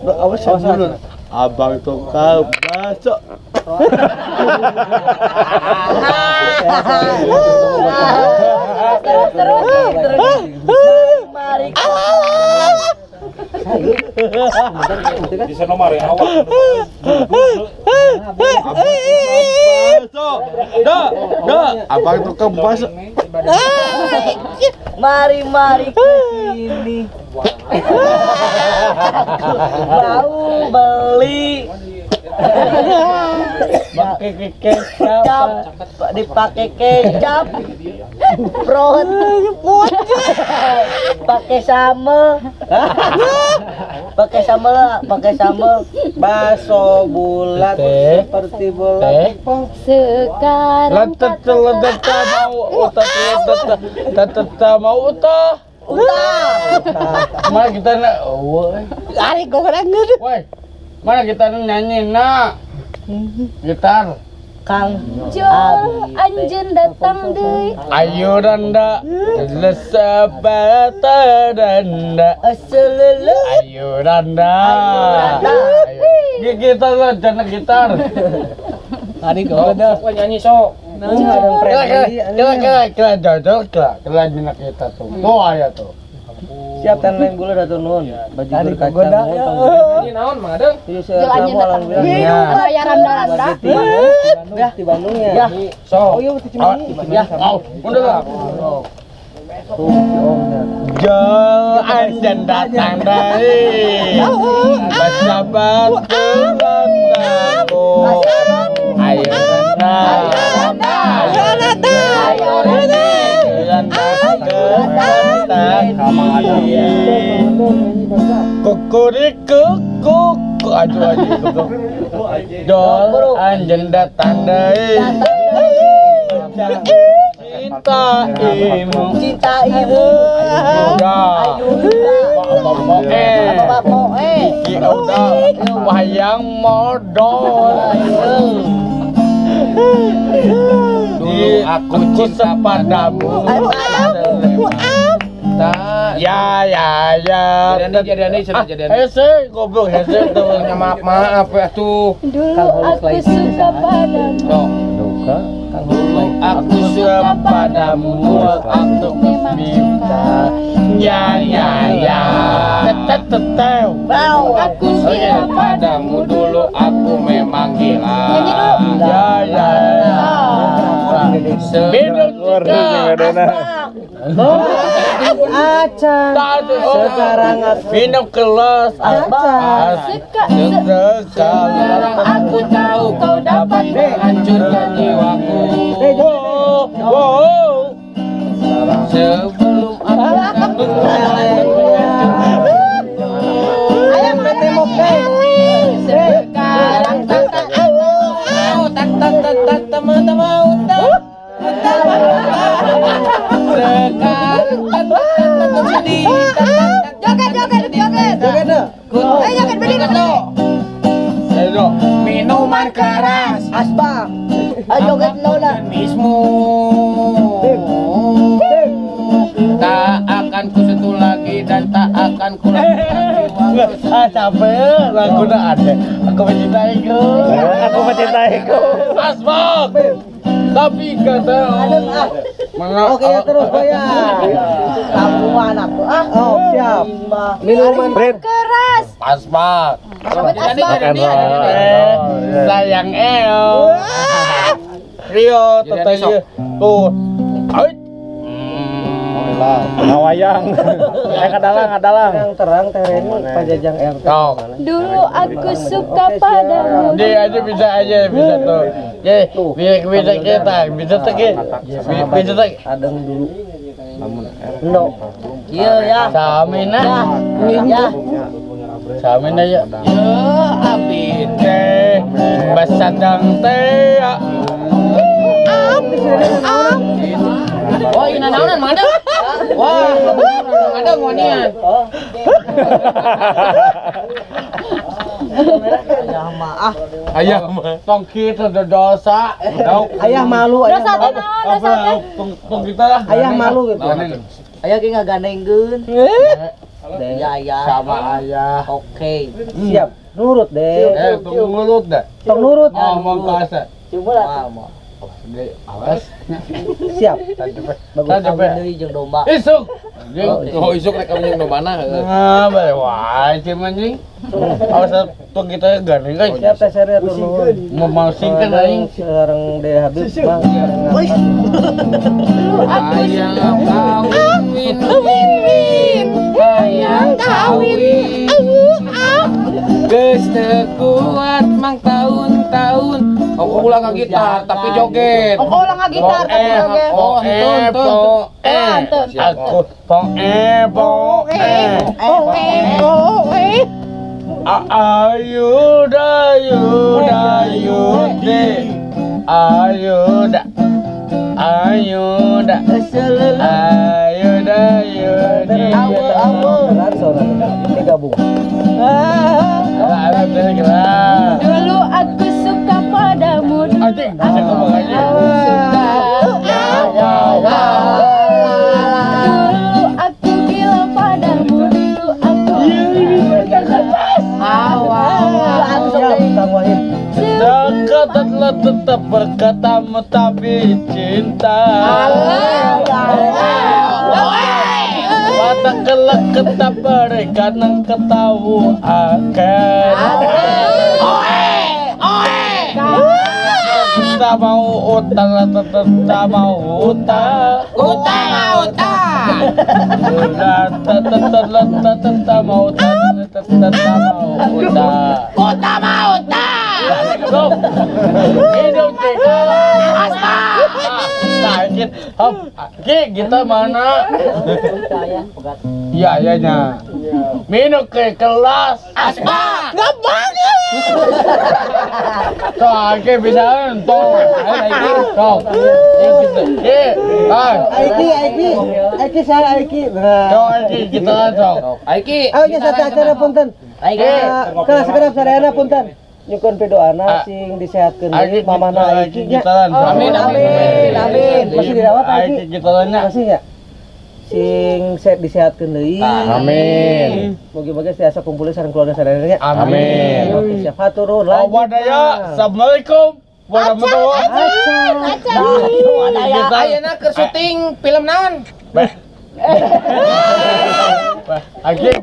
Awas ya. Abang tukang bakso. Terus terus terus. Mari. Bisa nomor ya awak. Abang tukang bakso. Mari mari ke sini. Mau beli. Pakai kecap, dipakai kecap, prot, pakai sambel, pakai sambel, pakai sambel, bakso bulat seperti bola pingpong. Sekarang mau utah, mana kita nak, ari goreng. Woi, mana kita nyanyi nak? Gitar. Kang Jol anjeun datang deui. Ayo randa lesebata randa. Ayo randa. Kita lah jana gitar. Ari goda. Sok nyanyi sok. Kira jojol kira kira jana kita tuh. Tuh aya tuh. Siap tan lain gula datu nuhun. Bajigur kacang nuhun. Ini naon Mang Adeng? Ieu alhamdulillah. Aya randa-randa. Ya di Bandung ya. So. Oh iya di Cimahi. Ya. Oh, udah lah. Tuh si Om ya. Jol anjen datang deui. Basabat aku. Ayo randa. Ayo randa. Ayo randa. Kukuriku kuku aduh aduh dol anjen datang deui cinta imu cinta imu bapak moe iki udah wayang modol. Dulu aku cinta padamu. Ya ya ya. Jadi jadi. Hese goblok hese tuh. Maaf maaf ya tuh. Dulu aku suka padamu. Dulu aku suka padamu. Aku minta. Ya ya ya. Tetetew. Aku gila padamu dulu aku memang gila. Ya ya. Minum tiga. Acan. Sekarang aku minum kelas. Sekarang aku tahu kau dapat menghancurkan jiwaku. Sebelum aku ayam mati moke. Sekarang tak tak tak tak tak tak teman-teman utang. Joget joget joget. Joget deh. Eh joget berdiri berdiri. Minuman keras. Asbak. Ayo joget Lola. Mismu. Tak akan ku sentuh lagi dan tak akan ku lakukan. Ah capek, lagu udah ada. Aku mencintaiku. Aku mencintaiku. Asbak. Tapi kata mana? Oke ya terus bayar. Kamu mana tuh? Ah, oh siap. Minuman keras. Asbak. Sayang eo. Rio teteh tuh. Ngawayang. Kadalang, kadalang. Yang terang tereni Pajajang RT. Dulu aku suka padamu. Dia aja bisa tuh. Bisa kita, bisa teki. Bisa teki. Adeng dulu. No. Iya ya. Samina. Ya. Samina ya. Ya abdi teh basadang teh. Oh, ini naonan Mang Adeng. Wah, Mang Adeng wanian. Ayah mah ah. Ayah mah tong kitu dosa. Ayah malu, ayah. Dosa teh naon, dosa teh. Tong kita lah. Ayah malu gitu. Ayah ge ngagandengkeun. deh. Iya, sama ayah. Oke. Siap. Nurut deh. Tong nurut deh. Tong nurut. Ngomong kasar. Coba lah. Awas. Siap. Bagus. Kawin deui jeung domba. Isuk. Oh, isuk rek kawin jeung dombana. Nah, bae wae cing anjing. Awas tuh kita gandeng guys. Siap teh seri atur nuhun. Mau masingkeun aing. Sareng Dede Habib Bang. Hayang kawin win hayang kawin. Geus teu kuat mang tahun-tahun. Aku ulang gitar tapi joget. Aku ulang gitar tapi joget. Oh, ento ento. Aku pong e pong e oh e oh e. Ayu dayu dayu de. Ayu da. Ayu da. Ayu dayu de. Ini gabung. Dulu aku suka padamu. Anjing, aku suka. Dulu aku gila padamu. Dulu aku Dekat tetap berkata tapi cinta. Mata kelak ketap berikan ketahu akan. Kita mau utang, tetap mau utang, utang utang. Tetap mau utang, tetap mau utang, utang mau utang. Hidup sakit. Kita mana? Iya, iya. Minum ke kelas. Aspa. Nggak banget. Oke, bisa entok. Ayo, Aiki, Aiki, Aiki saya Aiki. Aiki kita sok. Aiki. Ayo satu acara punten. Aiki. Kelas sekedap sadayana punten. Nyukun pidoana sing disehatkeun deui mamana Aiki nya. Amin amin amin. Masih dirawat Aiki. Masih nya. Sing disehatkeun deui. Amin. Mugi-mugi tiasa kumpul sareng keluarga sadayana nya. Amin. Oke, siap hatur nuhun. Wadaya. Assalamualaikum warahmatullahi wabarakatuh. Ayeuna keur syuting film naon? Aiki.